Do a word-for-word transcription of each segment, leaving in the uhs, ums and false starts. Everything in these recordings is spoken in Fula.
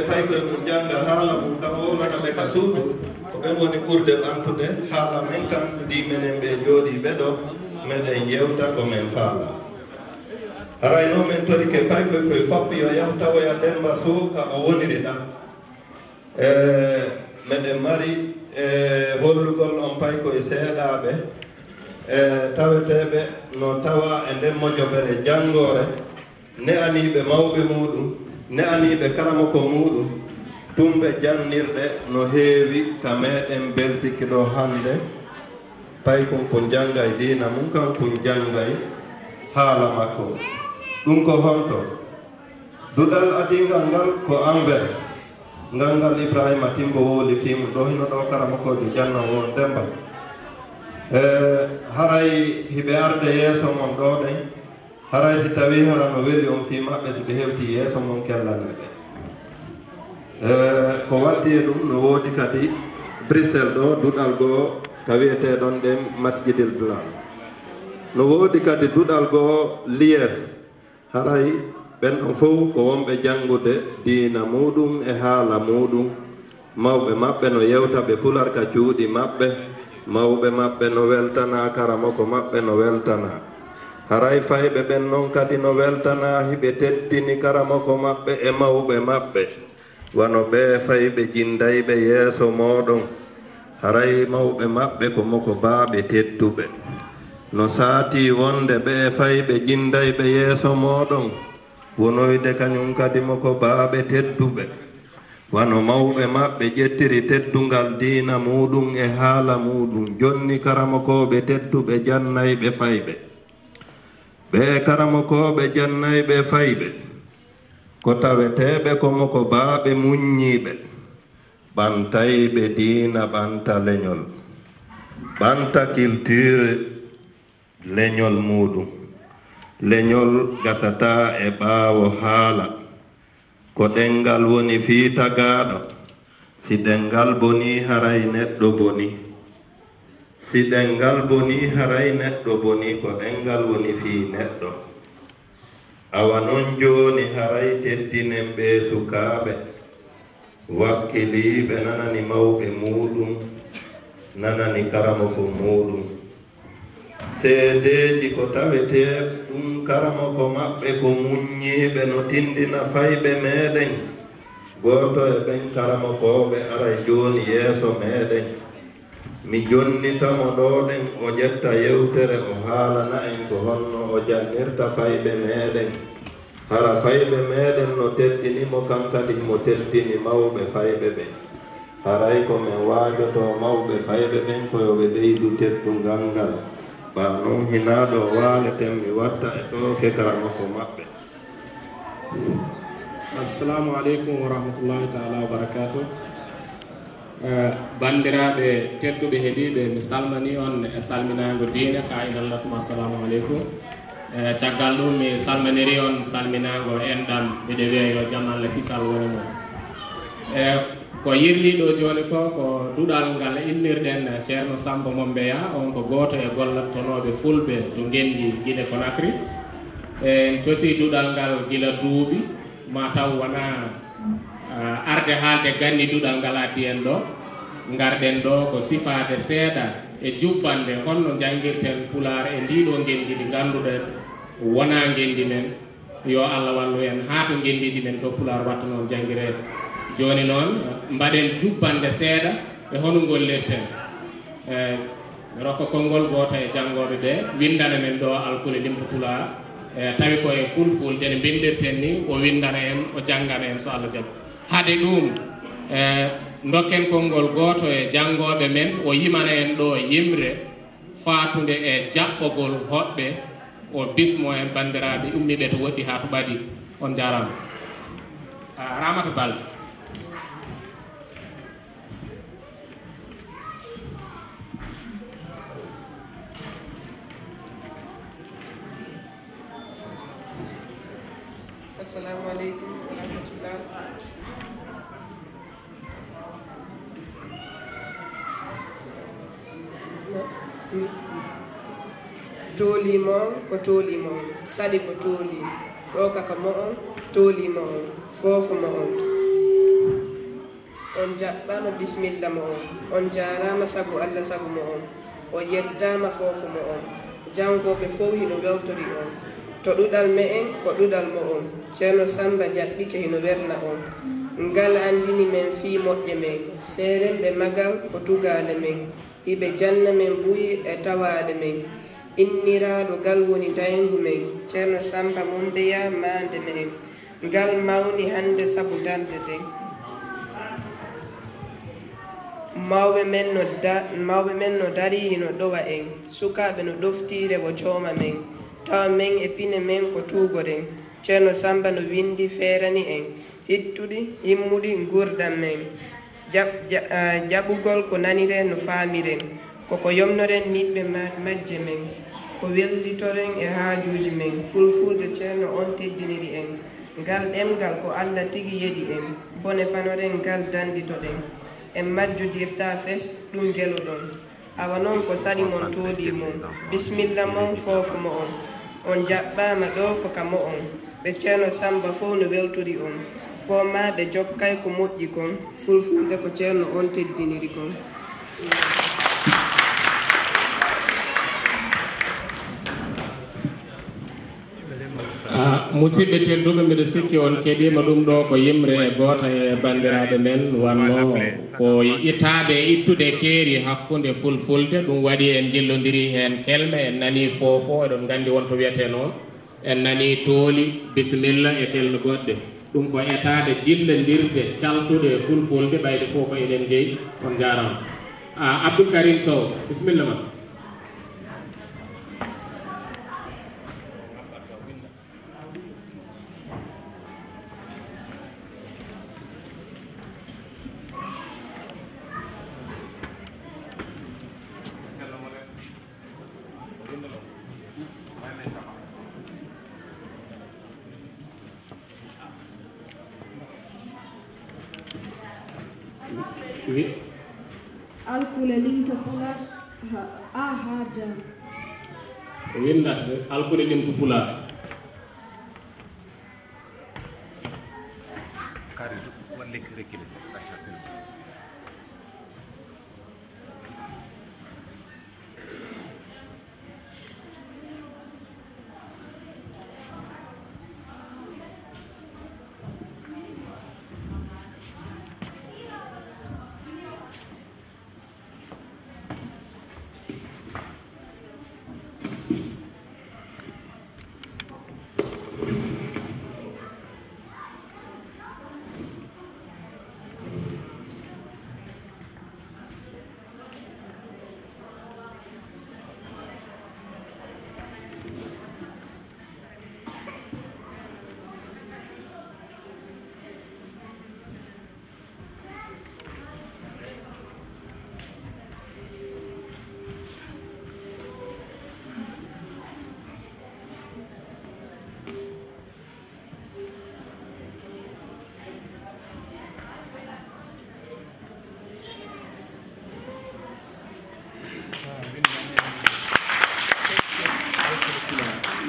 Paykoye mum jannga haala mum kam wowlana ɓe ka suudu, ko ɓen woni ɓurde ɓamtude haala men kan, ndi menen ɓe jooɗiiɓe ɗo, meɗen yewta ko men faala. Haray noon men torike paykoye koye foppi yo yahu tawoya Demmba Soh ka o woniri ɗan. E, meɗen mari, e, hollugol on paykoye seeɗaaɓe, e, taweteeɓe no tawa e nden mojobere janngoore, ne'aniiɓe mawɓe muuɗum, ne'aniiɓe karamoko muuɗum, tumbe jannirɗe no heewi ka meɗen Belsikki ɗo hannde. Paykun kun janngay diina mun kan, kun janngay haala makko. Ɗum ko honto? Duɗal adingal ngal ko Anvers. Ngal ngal Ibrahima Timbo wowli fii mun ɗo, hino ɗo karamokoojo janno woo Demmba. E, haray hiɓe arde yeeso mon ɗo ɗen. Haray si tawii hara no weli on fii maɓɓe, si ɓe hewtii yeeso mon, kellanee ɓe. E, ko watti e ɗum, no woodi kadi Bruxelles ɗo duɗal goo ka wi'etee ɗon ɗen Masjidil Bilal. No woodi kadi duɗal goo Lies. Haray ɓen ɗon fow ko wonɓe janngude diina muuɗum e haala muuɗum. Mawɓe maɓɓe no yewta ɓe pular ka cuuɗi maɓɓe. Mawɓe maɓɓe no weltanaa, karamoko maɓɓe no weltanaa. Haray fayɓe ɓen non kadi no weltanaa, hiɓe teddini karamoko maɓɓe e mawɓe maɓɓe. Wano ɓee fayɓe jinndayɓe yeeso mooɗon, haray mawɓe maɓɓe ko mokobaaɓe tedduɓe. No saatii wonde ɓee fayɓe jinndayɓe yeeso mooɗon wonoyde kañum kadi mokobaaɓe tedduɓe. Wano mawɓe maɓɓe ƴettiri teddungal diina muuɗum e haala muuɗum, jonni karamokooɓe tedduɓe jannayɓe fayɓe. Ɓee karamokooɓe jannayɓe fayɓe ko taweteeɓe ko mokobaaɓe muññiiɓe, ɓantayɓe diina, ɓanta leñol, ɓanta culture leñol muuɗum. Leñol gasataa e ɓaawo haala. Ko ɗenngal woni fii tagaaɗo. Si ɗenngal bonii, haray neɗɗo bonii. Si ɗenngal bonii, haray neɗɗo bonii. Ko ɗenngal woni fii neɗɗo. Awa non jooni, haray teddinen ɓee sukaaɓe wakkiliiɓe, nanani mawɓe muuɗum, nanani karamoko muuɗum. Seedeeji ko tawetee ɗum karamoko maɓɓe ko muññiiɓe, no tinndina fayɓe meɗen. Gooto e ɓen karamokooɓe aray jooni yeeso meɗen. Mi jonnita mo ɗoo ɗen, o ƴetta yewtere, o haalana en ko honno o jannirta fayɓe meɗen. Hara fayɓe meɗen no teddini mo, kan kadi himo teddini mawɓe fayɓe ɓen. Haray ko men waajotoo mawɓe fayɓe ɓen ko yo ɓe ɓeydu teddungal ngal. Ɓaa non hinaa ɗoo waaleten, mi watta e tooke karamoko maɓɓe. Assalamu aleykum wa rahmatullahi taala wa barakatuh. Eh, banndiraaɓe tedduɓe heɗiiɓe, mi salmanii on e salminaango diine, qaa'ilan lakum assalamu aleykum. Eh, caggal ɗum, mi salminirii on salminaango enɗam, miɗo wiya yo jam Allah kisal wone mon. Eh, ko yirlii ɗoo jooni ko, ko duɗal ngal innirɗen Ceerno Sammba Mombeya, on ko gooto e gollottonooɓe fulɓe to ngenndi Guinée Conakry. En cosii duɗal ngal gila duuɓi, ma taw wonaa, ah, arde haalde ganni duɗal ngal addi en ɗoo. Ngarɗen ɗoo ko sifaade seeɗa e jubbannde honno njanngirten Pulaar e ndii ɗoo ngenndi ndi ngannduɗen wonaa ngenndi men. Yo Allah wallu en haa to ngenndiiji men to Pulaar watta noon janngireede. Jooni noon, mbaɗen jubbannde seeɗa e hono ngollirten. Eh, mi rokka konngol gooto e janngooɓe ɓe, winndana men ɗoo alkule limto Pulaar, eh, tawi ko e fulfulde no mbinndirten ni, o winndana en, o janngana en so Allah jaɓi. Hade ɗum, eh, ndokken konngol gooto e janngooɓe men, o yimana en ɗoo yimre faatunde e jaɓɓogol hoɗɓe, o bismo en banndiraaɓe ummiiɓe to woɗɗi haa to ɓadii. On njaaraama. Ah, Ramata Balde. Assalamu aleykum wa rahmatullah. Toolii mo on ko toolii mo on, saɗi ko toolii, ɗoo ka ka mo on, toolii mo on, foofo mo on. On jaɓɓaama bismilla mo'on. On jaaraama sabu Alla sabu mo'on. On yettaama foofo mo'on. Janngooɓe fow hino weltori on. To ɗuɗal me'en, ko ɗuɗal mo'on. Ceerno Sammba jaɓɓike hino werna on. Ngal anndini men fii moƴƴe men. Seerenɓe Magal ko tugaale men. Hiɓe janna men buy e tawaale men. Inniraaɗo gal woni dayngu men. Ceerno Sammba Mombeya maande me'en. Ngal mawni hannde sabu darnde nden. Mawɓe men no da-, mawɓe men no darii hino ɗowa en. Sukaaɓe no ɗoftii rewo jooma men. Tawa men e pine men ko tuugoɗen. Ceerno Sammba no winndi feerani en. Hittuɗi, himmuɗi nguurndam men. Jaɓ-, ja-, ah, jaɓugol ko naniree no faamiree. Ko ko yomnoren niɓɓe ma-, majje men. Ko wellitoren e haajuuji men. Fulfulde Ceerno on teddiniri en. Ngal ɗemngal ko Alla tigi yeɗi en. Bone fanoren ngal dannditoɗen. En majjodirtaa fes, ɗum ngeloɗon. Awa non ko saɗi mon toolii mon. Bisimilla mon foofo mo'on. On jaɓɓaama ɗoo ko ka mo'on. Ɓe Ceerno Sammba fow no weltori on. Poomaaɓe jokkay ko moƴƴi kon. Fulfulde ko Ceerno on teddiniri kon. Ah, musidɓe tedduɓe, mbiɗa sikki on keɗiima ɗum ɗoo ko yimre gooto e banndiraaɓe men wannoo ko ittaade e ittude keeri hakkunde fulfulde. Ɗum waɗi en njillondiri heen kelme, en nanii foofo, eɗon nganndi won to wiyetee noon. En nanii tooli, bisimilla e kelme goɗɗe. Ɗum ko etaade jillondirde caltuɗe fulfulde ɓayde fof ko eɗen jeyi. On njaaraama. Ah, Abdoul Karim Sow, bisimilla ma. Wi- Alkule limto pulaar ha, a ha jam. Winndata de, alkule limto pulaar. Kari, won lekki rekkile.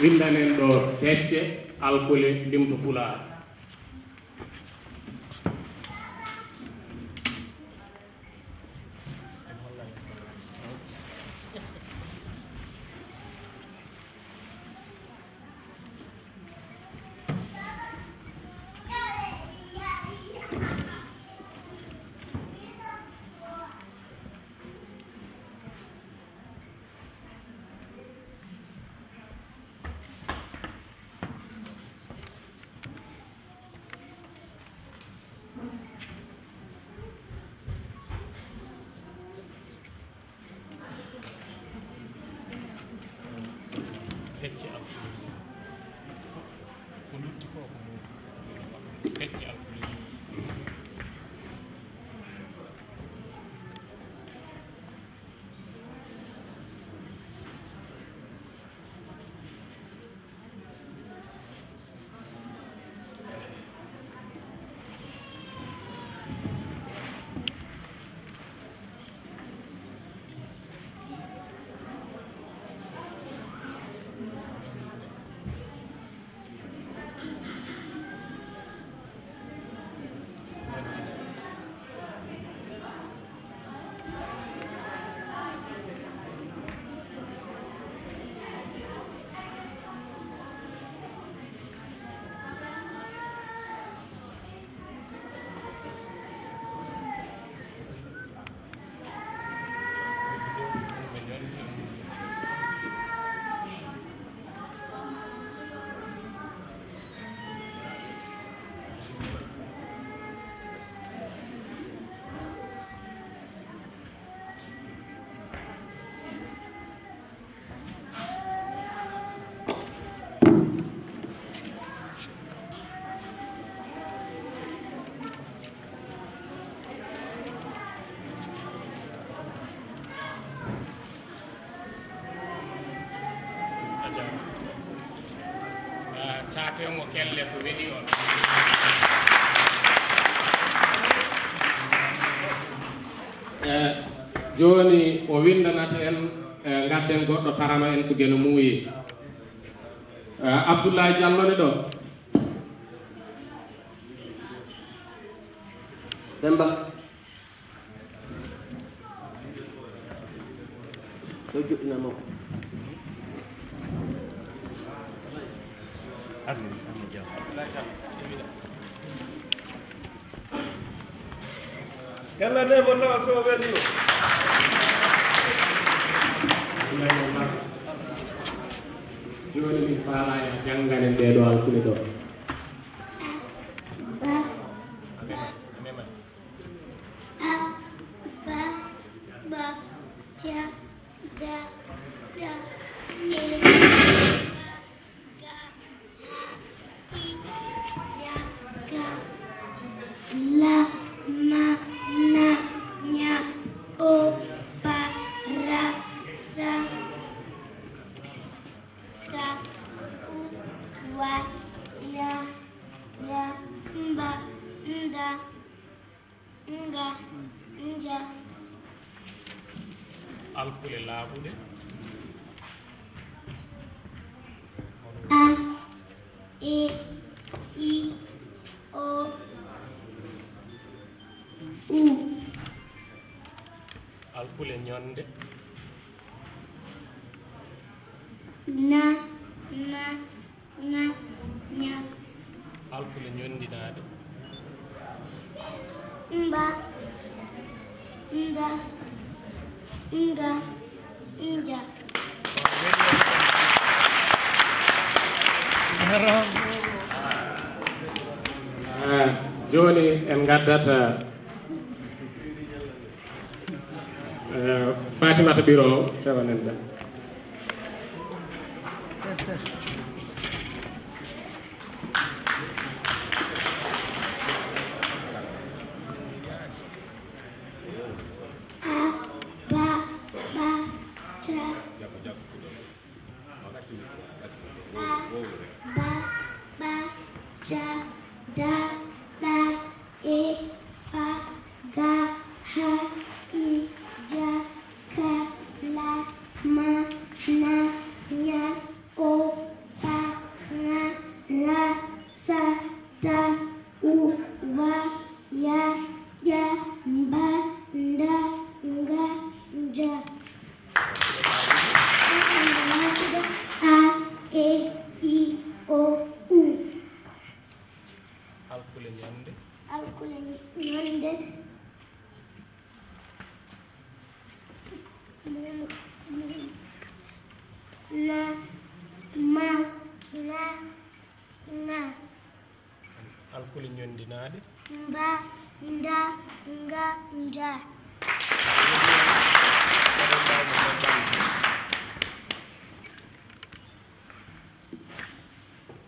Winndanen ɗo pecce alkule limto pulaar. Pecce alkule. Ko lutti ko ko mo pecce alkule. Caaten mo kelle so weli on. E, jooni o winndanata en, e, ngadden goɗɗo tarano en so geno muuyi. E, Abdoulaye Diallo ne ɗo. Demba. Ɗo joɗɗina mo. Armi, armi jam. Kala ne mo tawa so weli o. Jooni min faala e jannganen ɗee ɗo alkule ɗo. Ba, ba. A, ba, ba, ja, da, da, e, ba, ga, ha, i, ja, ka, la, ma, na, nya, o, pa, ra, sa, ta, u, wa, ya, ya, mba, nda, nga, nja. Alkule laaɓuɗe. A, e, i, o, u. Alkule ñonde. Na, ma, ŋa, ña. Alkule ñonndinaade. Mba, nda, nga, nja. Ah, jooni en ngaddat, eh, Fatimata Biro, fewanen ɗen. A, ba, ba, ca. A, ba, ba, ca, da, ɗa, e, fa, ga, ha, i, ja, ka, la, ma, na, ña, o, pa, ŋa, ra, sa, ta, u, wa, ya, ƴa, mba, nda, nga, nja. A, e, i, o, u. Alkule ñande. Alkule ñande. Na, ma, na, ŋa. Alkule ñonndinaaɗe. Mba, nda, nga, nja.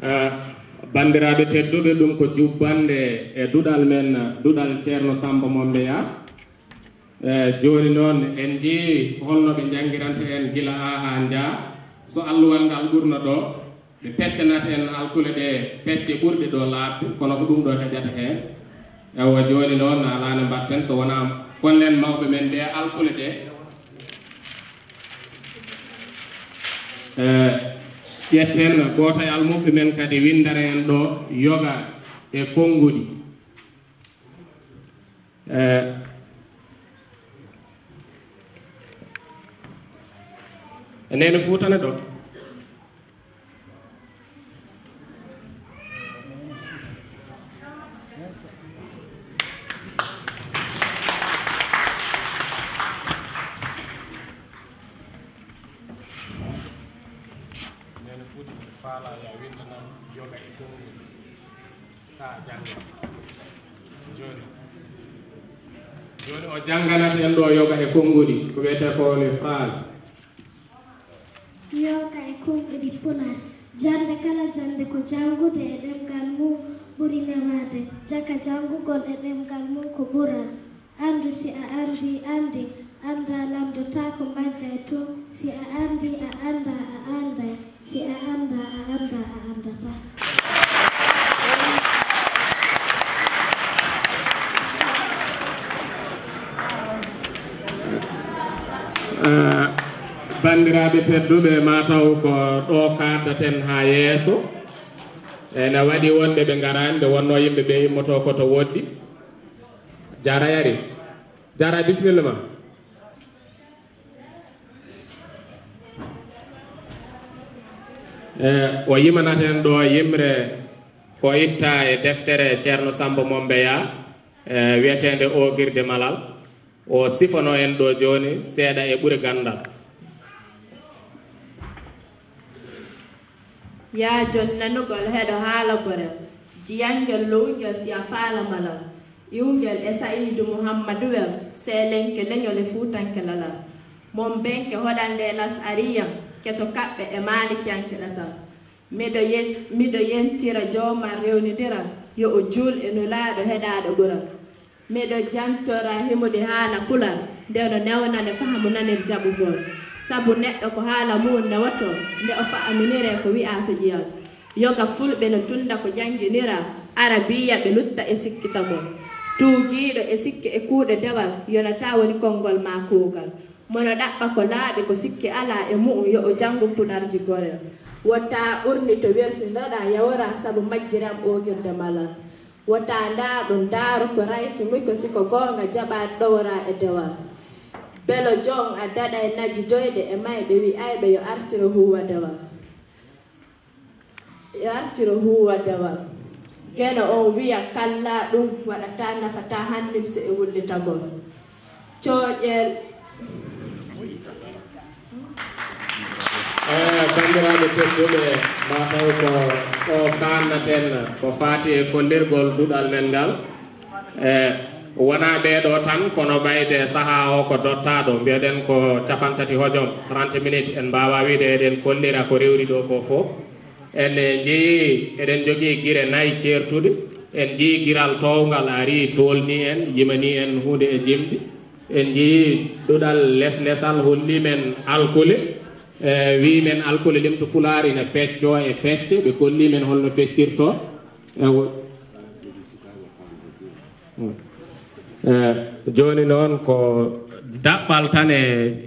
Eh, banndiraaɓe tedduɓe, ɗum ko jubbannde e duɗal men, duɗal Ceerno Sammba Mombeya. Eh, jooni noon, en njiyii holno ɓe njanngiranta en gila A haa Nja. So alluwal ngal ɓurno ɗo, ɓe peccanata en alkule ɗe pecce ɓurɗe ɗo laaɓde, kono ko ɗum ɗo heƴata heen. Eywa, jooni noon, alaa no mbaɗten so wonaa kollen mawɓe men ɓe alkule ɗe. Eh, ƴetten gooto e almuɓɓe men kadi winndana en ɗo yoga e konnguɗi. Eh, e Neene Fuuta ne ɗo. Neene Fuuta, mbiɗa faalaa yo a winndanam yoga e konnguɗi. Haa jannga. Jooni. Jooni o jannganata en ɗo yoga e konnguɗi, ko wiyetee ko les phrases. Yoga e konnguɗi Pulaar. Jannde kala jannde ko janngude e ɗemngal mum ɓuri newaade. Jaka janngugol e ɗemngal mum ko ɓural. Anndu si a anndii, anndi. Annda lamndotaako majjay tun, si a anndi a anndaa a annday, si a anndaa a anndaa a anndataa. Eh, banndiraaɓe tedduɓe, mataw ko ɗo kaaddaten haa yeeso. Ene waɗi wonɓe ɓe ngaraani, nde wonnoo yimɓe ɓe immotoo ko to woɗɗi. Jara yari. Jara, bisimilla ma. E o yimanaten ɗo yimre ko itta e deftere Ceerno Sammba Mombeya, e wiyeteende Oogirde Malal. O sifano en ɗo jooni seeɗa e ɓure ganndal. Yaa jon nanugol heɗo haala gorel, jiyangel lowngel si a faala malal, iwngel e Sa'iidu Muhammaduwel, seelenke leñol e fuutanke lalal, mombenke hoɗande e Las'ariyan, keto kaɓɓe e Maalikiyanke ɗatal. Miɗo yen, miɗo yentira Jooman rewnindira, yo o juul e Nulaaɗo heɗaaɗo ɓural. Miɗo jantora himude haala pular, nde no newnane fahamu nanir jaɓugol. Sabu neɗɗo ko haala mu'un newotoo, nde o fa'aminiree ko wi'aa to ƴiyal. Yoga fulɓe no tunnda ko jannginira, arabiya ɓe lutta e sikkitagol. Tuugiiɗo e sikke e kuuɗe dewal, yonataa woni konngol maa kuugal. Mo no ɗaɓɓa ko laaɓi ko sikke alaa e mu'un yo o janngu pularji gorel. Wota ɓurni to wersindoɗaa yawora sabu majjere am oogirde malal. Wota ndaar ɗum ndaaru ko rayti miko si ko goonga jaɓaade ɗowora e dewal. Belo jon a daɗay naji doyɗe e mayɓe wi'ayɓe yo artiro huuwa dewal. Yo artiro huuwa dewal. Geno on wiya kallaa ɗum waɗataa nafataa hannimse e wullitagol. Cooƴel. E banndiraaɓe tedduɓe, mataw ko ɗo kaannaten ko faati e kollirgol duɗal men ngal. E wonaa ɓee ɗoo tan, kono ɓayde sahaa o ko dottaaɗo, mbiyeɗen ko capantati hojom, trente minutes, en mbaawaa wiyde eɗen kollira ko rewri ɗo ko fof. En njiyii, eɗen njogii gire nay ceertuɗe. En njiyii giral toowngal arii, toolnii en, yimanii en huunde e jimɗi. En njiyii duɗal leslesal hollii men alkule, e wii men alkule limto pulaar ina peccoo e pecce, ɓe kollii men holno feccirtoo. Ewo. E jooni noon ko daɓɓal tan e,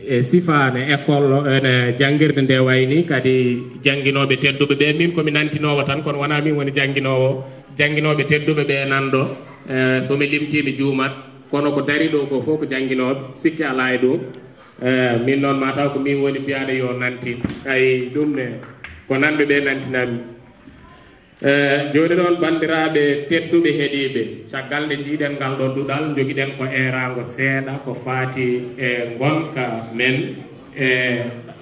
e sifaane école o, ene janngirde nde wayni kadi jannginooɓe tedduɓe ɓe. Min ko mi nantinoowo tan, kono wonaa min woni jannginoowo. Jannginooɓe tedduɓe ɓe nan ɗo, e so mi limtii mi juumat, kono ko dari ɗo ko fof ko jannginooɓe, sikke alaa e ɗum. E min noon mataw ko min woni mbiyaɗo yo nantin, ay ɗum ne ko nanɓe ɓe nantinanmi. E jooni noon, banndiraaɓe tedduɓe heɗiiɓe, caggal nde njiiɗen ngal ɗo duɗal, njogiɗen ko eeraango seeɗa ko faati e ngonka men, e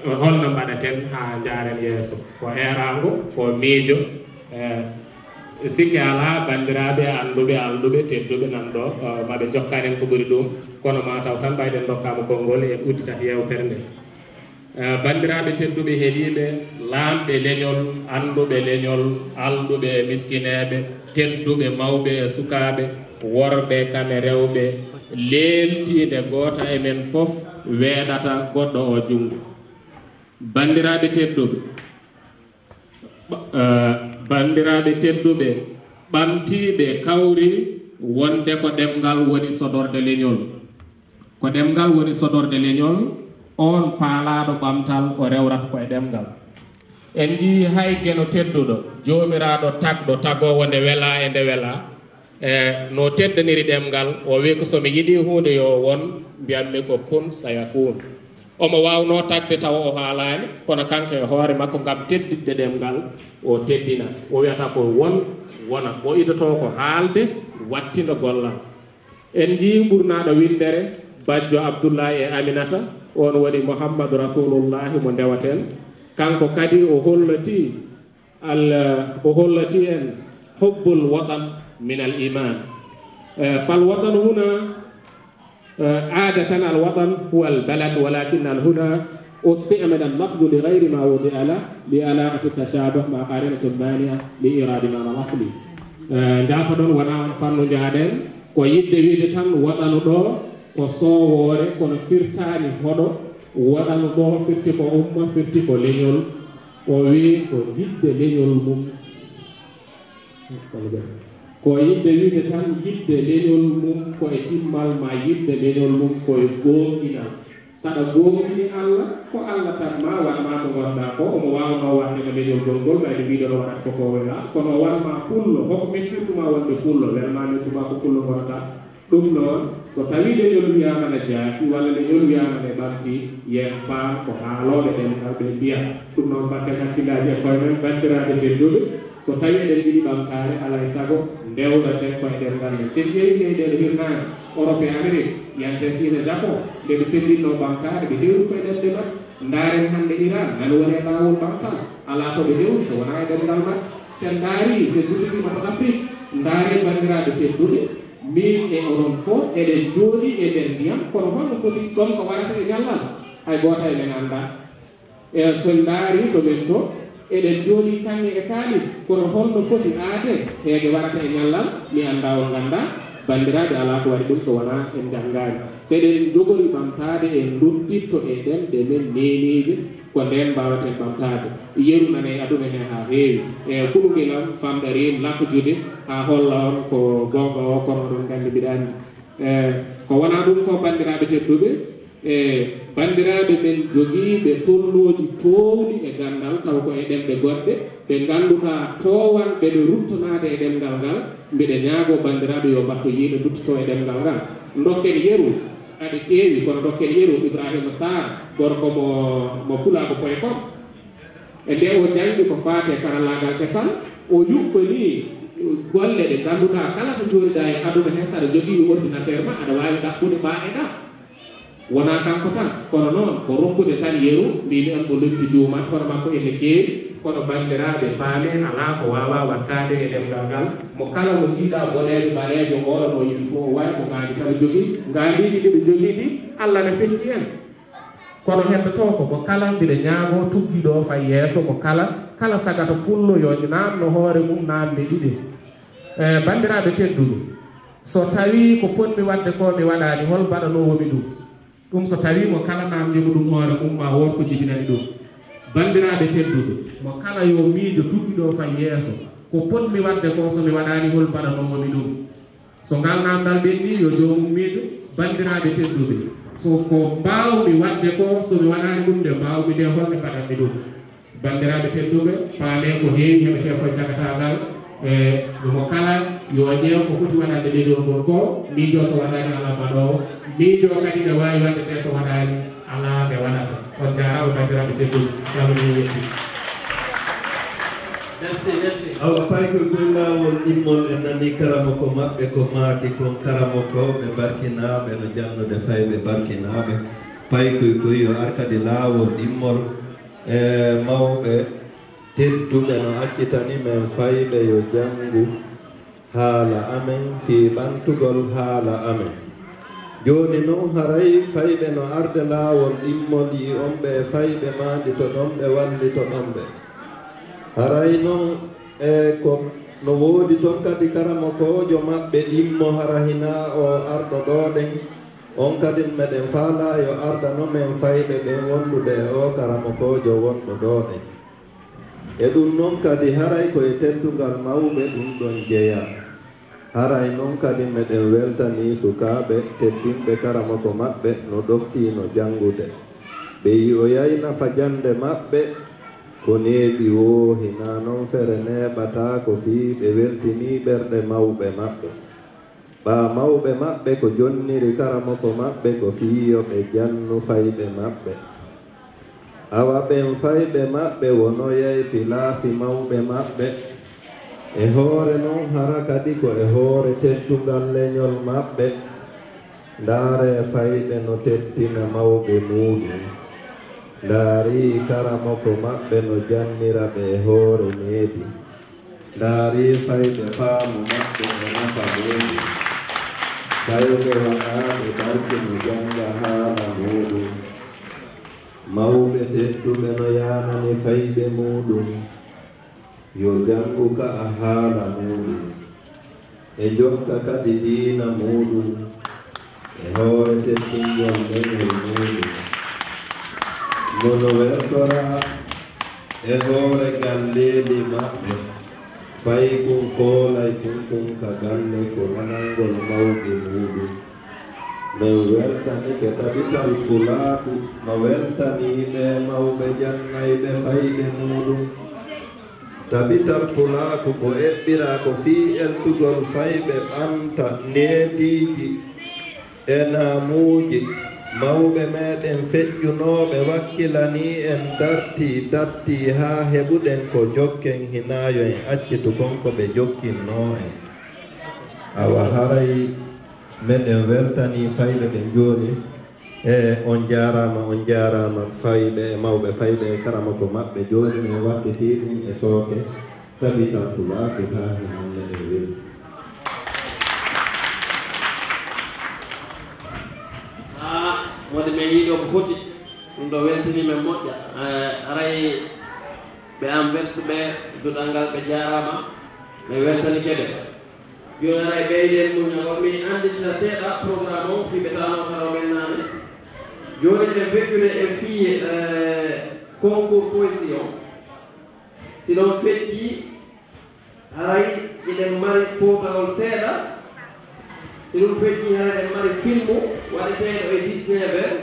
holno mbaɗaten haa njaaren yeeso. Ko eeraango, ko miijo. E sikke alaa, banndiraaɓe, annduɓe, alɗuɓe, tedduɓe nan ɗo, e maɓe jokkan en ko ɓuri ɗum, kono mataw tan mbayɗen ndokkaama konngol, en udditat yeewtere nde. E banndiraaɓe tedduɓe heɗiiɓe, laamɓe leñol, annduɓe leñol, alɗuɓe e miskineeɓe, tedduɓe mawɓe e sukaaɓe, worɓe kam e rewɓe, leeltiinde goota e men fof weeɗata goɗɗo o junngo. Banndiraaɓe tedduɓe, ɓa-, e banndiraaɓe tedduɓe, ɓamtiiɓe kawri wonde ko ɗemngal woni sodorde leñol. Ko ɗemngal woni sodorde leñol, oon paalaaɗo ɓamtal o rewrata ko e ɗemngal. En njiyii hay geno tedduɗo, joomiraaɗo tagɗo, tagoowo nde welaa e nde welaa, e no teddaniri ɗemngal, o wii ko so mi yiɗii huunde yo won, mbiyatmi ko kun sayakun. Omo waawnoo tagde tawa o haalaani, kono kanko e hoore makko ngam tedditde ɗemngal, o teddina. O wiyata ko won, wona. O idotoo ko haalde, wattindo gollal. En njiyii ɓurnaaɗo winndere, bajjo Abdullahi e Aminata, oon woni Muhammadu Rasulullahi mo ndewaten. Kanko kadi o holliti al, o holliti en hubbul watan min al iman. E, fal watan huna, e, adatan al watan huwa al balad, walakin al huna ustimila al lafdu li gayri ma wudia lah, li alaqati tashabuh ma qarinatu mania li iradi mana al asli. E, njaafoɗon, wonaa on fannu njaaden, ko yiɗde wiide tan watanu ɗo, Ko soowoore, kono firtaani hoɗo, waɗano ɗo firti ko umma, firti ko leñol. O wiyi ko yiɗde leñol mum. Ko yiɗde wiyde tan yiɗde leñol mum, ko e timmal ma yiɗde leñol mum, ko e goonɗinal. Saɗa goonɗini Allah, ko Allah tan ma waɗ ma ko ngonɗa ko, omo waawnoo waɗde no leñol gongol, ɓayde mbiɗono waɗat ko ko wela, kono o waɗ ma pullo, hoko mettirtuma wonde pullo, welma mettuma ko pullo ngonata. Ɗum noon, so tawii leñol wiyaama na jaasi, walla leñol wiyaama ne ɓamti, yen paam ko haalooɓe ɗemngal ɓe mbiya. Ɗum noon, mbatten hakkillaaji e koye men, banndiraaɓe tedduɓe, so tawii eɗen njiɗi ɓamtaare, alaa e sago, ndewraten ko e ɗemngal men. So en ƴeewii leyɗeele hirnaange, Europe e Amérique, yante Chine e Japon, nde ɓe pellinnoo ɓamtaare, ɓe ndewri ko e ɗemɗe maɓɓe. Ndaaren hannde Iran, nani woni e laawol ɓamtal, alaa to ɓe ndewri so wonaa e ɗemngal maɓɓe. So en ndaarii, so en ngudditiima to Afrique, ndaaren banndiraaɓe tedduɓe, min e onon fof eɗen njooɗii e nder ndiyam, kono holno foti ɗon ko warata e ñallal? Hay gooto e men anndaa. E so en ndaarii to men to, eɗen njooɗii kaŋŋe e kaalis, kono holno foti aade heege warata e ñallal? Mi anndaa, on nganndaa. Banndiraaɓe, alaa ko waɗi ɗum so wonaa en njanngaani. So eɗen njogori ɓamtaade, en ndottitto e ɗemɗe men neeniije, ko ndeen mbaawaten ɓamtaade. Yeru nana e aduna hee haa heewi. E kuɗungel am famɗarii lakjude haa holla on ko goonga o, kono oɗon nganndi mbiɗa anndi. E ko wonaa ɗum ko, banndiraaɓe tedduɓe, e banndiraaɓe men jogiiɓe tolnooji toowɗi e ganndal, taw ko e ɗemɗe goɗɗe, ɓe ngannduɗaa toowanɓe ɓe ruttonaade e ɗemngal ngal, mbiɗa ñaagoo banndiraaɓe yo mbatto yiide nduttitoo e ɗemngal ngal. Ndokken yeru, aɗa keewi, kono ndokken yeru Ibrahima Sarr, gorko mo, mo Pulaagu point com. E nde o janngi ko faati e karallaagal kesal, o yuɓɓanii golle ɗe ngannduɗaa kala to njooɗiɗaa e aduna hee, so aɗa jogii ordinateur ma, aɗa waawi ɗaɓɓude ma e ɗa. Wonaa kanko tan, kono noon ko rokkude tan yeru, mbiimi on ko lutti juumat, hono makko ene keewi, kono banndiraaɓe paamee alaa ko waawaa waɗtaade e ɗemngal ngal. Mo kala mo njiiɗaa boneejo ɓaleejo oolo no yiɗi fof, o waɗi ko ngaandi tan o jogii. Ngaandiiji ɗi ɓe njogii ɗi, Allah ne fecci en. Kono heddotoo ko mo kala, mbiɗa ñaagoo tuggi ɗo fay yeeso, mo kala, kala sagata pullo yo naamno hoore mum naamne ɗiɗi. E, banndiraaɓe tedduɓe, so tawii ko potmi waɗde ko mi waɗaani, hol mbaɗanoowo mi ɗum? Ɗum so tawii mo kala naamnii ko ɗum hoore mum, ma wood ko jibinani ɗum. Banndiraaɓe tedduɓe, mo kala yo miijo tuggi ɗo fay yeeso, ko potmi waɗde ko so mi waɗaani, hol mbaɗanoowo mi ɗum? So ngal naamndal ɓennii, yo joomum miijo. Banndiraaɓe tedduɓe, so ko mbaawmi waɗde ko, so mi waɗaani ɗum nde mbaawmi nde, holnde mbaɗanmi ɗum? Banndiraaɓe tedduɓe, paamee ko heewi heɓetee ko e cakataagal. E mo kala yo ƴeew ko foti waɗande ɓeydorgol ko, miijo so waɗaani alaa mbaɗoowo, miijo kadi ne waawi waɗde nde so waɗaani alaa nde waɗata. On njaaraama banndiraaɓe tedduɓe, salmini yetti. Merci, merci. Awa paykoy koye laawol ɗimmol, en nanii karamoko maɓɓe ko maaki kon, karamoko ɓe barkinaaɓe no jannude fayɓe barkinaaɓe. Paykoy koye yo ar kadi laawol ɗimmol, e mawɓe tedduɓe no accitani men fayɓe yo janngu haala amen fii ɓantugol haala amen. Jooni non haray fayɓe no arde laawol ɗimmol, yi'on ɓe fayɓe maandito ɗon ɓe wallito ɗon ɓe. Haray non e ko no woodi ton kadi karamokoojo maɓɓe ɗimmo hara hinaa o arɗo ɗoo ɗen. On kadi meɗen faalaa yo ardano men fayɓe ɓen wondude e o karamokoojo wonɗo ɗoo ɗen. E ɗum non kadi haray ko e teddungal mawɓe ɗum ɗon jeyaa. Haray non kadi meɗen weltanii sukaaɓe teddinɓe karamoko maɓɓe no ɗoftiino janngude. Ɓe yi'oyay nafa jannde maɓɓe ko neeɓi woo, hinaa non fere neeɓataa ko fii ɓe weltinii ɓerɗe mawɓe maɓɓe. Ɓaa mawɓe maɓɓe ko jonniri karamoko maɓɓe ko fii yo ɓe jannu fayɓe maɓɓe. Awa ɓen fayɓe maɓɓe wonoyay pilaasi mawɓe maɓɓe. E hoore non hara kadi ko e hoore teddungal leñol maɓɓe. Ndaaree fayɓe no teddina mawɓe muuɗum. Ndaarii karamoko maɓɓe no jannira ɓe e hoore needi. Ndaarii fayɓe faamu maɓɓe e nafa muuɗum. Fayɓe waɗaaɓe barke no jannga haala muuɗum. Mawɓe tedduɓe no yaanani fayɓe muuɗum yo janngu ka'a haala muuɗum, e jokka kadi diina muuɗum. E hoore teddungol leñol muuɗum, no no wertora e hoore galleeli maɓɓe, paykun foolay kun kun ka galle ko nanangol mawɓe muuɗum. Men weltanike Tabital Pulaaku no weltanii ɓee mawɓe jannayɓe fayɓe muuɗum. Tabital Pulaaku ko eɓɓiraa ko fii eltugol fayɓe ɓanta neediiji e naamuuji mawɓe meeɗen feƴƴunooɓe wakkilanii en dartii dattii haa heɓuɗen ko jokken hinaayo en accitu kon ko ɓe jokkinnoo en. Awa haray meɗen weltanii fayɓe ɓen jooni. E on jaaraama, on jaaraama fayɓe e mawɓe fayɓe e karamoko maɓɓe. Jooni min wattitii ɗum e sooke Tabital Pulaaku haa hinan meɗen welti. Haa wonde min yii ɗo ko foti, ɗum ɗo weltini men moƴƴa. Eh, haray ɓe Anvers ɓe, duɗal ngal ɓe jaaraama, ɓe weltani kede. Jooni haray ɓeyden muññagol, min annditina seeɗa programme o fii ɓe taano kala o men naane. Jooni eɗen feƴƴude e fii eh, concours poésie o. Si ɗon feƴƴi, haray eɗen mari fowtagol seeɗa. Si ɗum feƴƴi, haray eɗen mari filmu waɗeteeɗo e dix-neuf heures.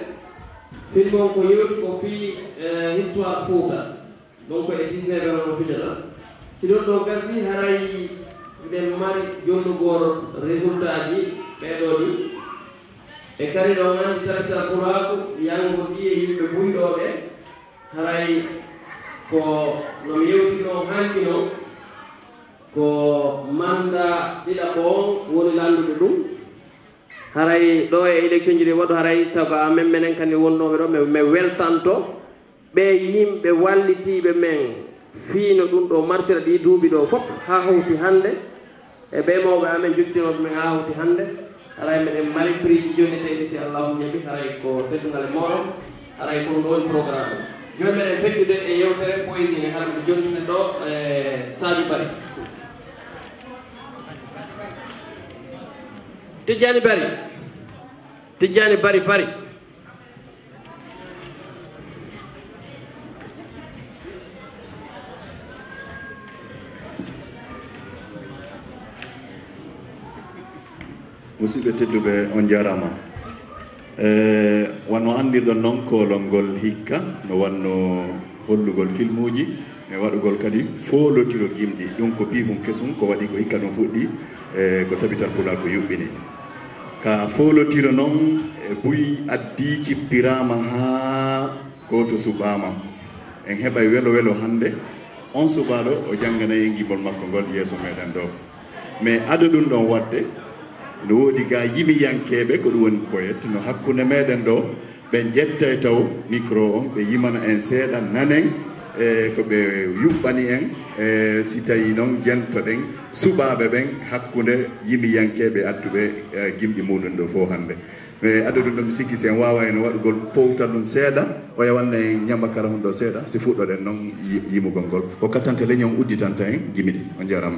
Filmu on ko yewti ko fii eh, histoire Fuuta. Donc e dix-neuf heures o fijata. Si ɗum ɗon gasi, haray eɗen mari jonnugol résultat ji ɓeeɗoo ɗi. E kadi ɗon anndi Tabital Pulaaku yanngudii e yimɓe buy ɗoo ɓe. Haray ko no mi yewtinoo hanki non, ko mannda ɗiɗaɓo on woni lanndude ɗum. Haray ɗoo e élection ji ɗi waɗu, haray sago amen menen kadi wonnooɓe ɗoo, mi, mi weltanto ɓee yimɓe wallitiiɓe men fii no ɗum ɗoo marsira ɗii duuɓi ɗoo fof haa hawti hannde, e ɓee mawɓe amen jottinooɓe men haa hawti hannde. Haray meɗen mari prix ji jonneteeɗi, si Allaahu jaɓi, haray ko teddungal e mooɗon, haray ko ɗum ɗoo woni programme o. Jooni meɗen feƴƴude e yewtere poésie nde, hara miɗo jontina ɗoo e Sadio Barry. Tijjani Barry. Tijjani Barry, Barry. Musidɓe tedduɓe, on jaaraama. E, wano anndirɗon non, koolol ngol hikka no wanno hollugol filmuuji e waɗugol kadi foolotiro gimɗi. Ɗum ko piihun kesun, ko waɗi ko hikka ɗum fuɗɗi, e, ko Tabital Pulaaku yuɓɓini. Ka foolotiro non, e, buy addii cippiraama haa gooto suɓaama. En heɓay welo welo hannde, on suɓaaɗo o jannganay en gimol makko ngol yeeso meɗen ɗoo. Mais ado ɗum ɗon waɗde, no woodi gaa yimiyankeeɓe, ko ɗum woni poète, no hakkunde meɗen ɗoo, ɓe ƴettay taw micro on, ɓe yimana en seeɗa, nanen, e, ko ɓe yuɓɓani en, e, si tawii non jentoɗen suɓaaɓe ɓen hakkunde yimiyankeeɓe adduɓe, e, gimɗi muɗum ɗoo fow hannde. E, ado ɗum ɗon, mi sikki si en waawayno waɗugol powtal ɗum seeɗa, oya wanna en ñamba kala hun ɗoo seeɗa, si fuɗɗoɗen non yi-, yimugol ngol. Ko kattante leñol udditanta en gimi ɗin. On jaaraama.